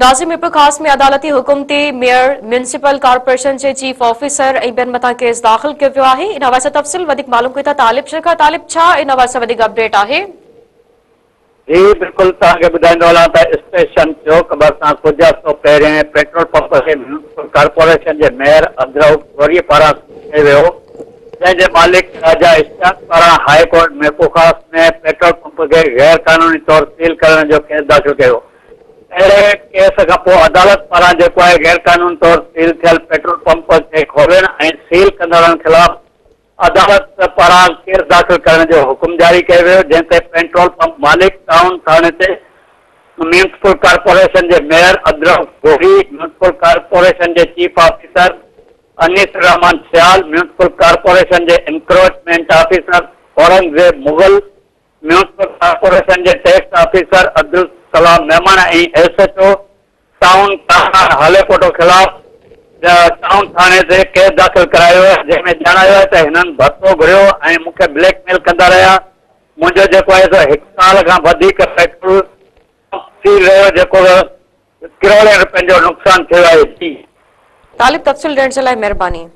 ناظرين ميرپورخاص ۾ عدالتي حڪم تي ميئر ميونسپل ڪارپوريشن جي چيف آفيسر ۽ ٻين مٿان ڪيس داخل ڪيو ويو آهي. ان حوالي سان تفصيل وڌيڪ معلوم ڪيون ٿا طالب شيخ کان. طالب ڇا ان حوالي سان وڌيڪ اپڊيٽ آهي؟ جي بلڪل توهان کي ٻڌائيندو هلان ته اسٽيشن چوڪ ڀرسان ڪجهه عرصو پهرين پيٽرول پمپ کي ميونسپل ڪارپوريشن جي ميئر عبدالرئوف غوري پاران سيل ڪيو ويو جنهن جي مالڪ راجا اشتياق پاران high court Mirpurkhas ۾ petrol pump کي غير قانوني طور سيل ڪرڻ جو ڪيس داخل ڪيو. اهڙي ڪيس کانپوء عدالت پاران جيڪو آهي غيرقانون طور سيل ٿيل پيٽرول پمپ کي کولڻ ۽ سيل ڪندڙن خلاف عدالت پاران ڪيس داخل ڪرڻ جو حڪم جاري ڪيو ويو جنهن تي پيٽرول پمپ مالڪ ٽائون ٿاڻي تي ميونسپل ڪارپوريشن جي mayor Abdul Rauf Ghori, municipal corporation جي chief officer Anees Ur Rehman Sial, municipal corporation جي encroachment officer Aurangzeb Mughal, municipal corporation جي tax officer Abdulsalam Memon ۽ S H O town Kamran Halepoto خلاف town ٿاڻي تي case داخل ڪرايو ويو جنهن ۾ ڄاڻايو آهي ته هنن ڀتو گهريو ۽ مون کي بليڪ ميل ڪندا رهيا منهنجو جيڪو آهي سو هڪ سال کان وڌيڪ پيٽرول پمپ سيل رهيو جيڪو ڪروڙين رپين جو نقصان ٿيو آهي جي. طالب تفصيل ڏيڻ جي لاء مهرباني.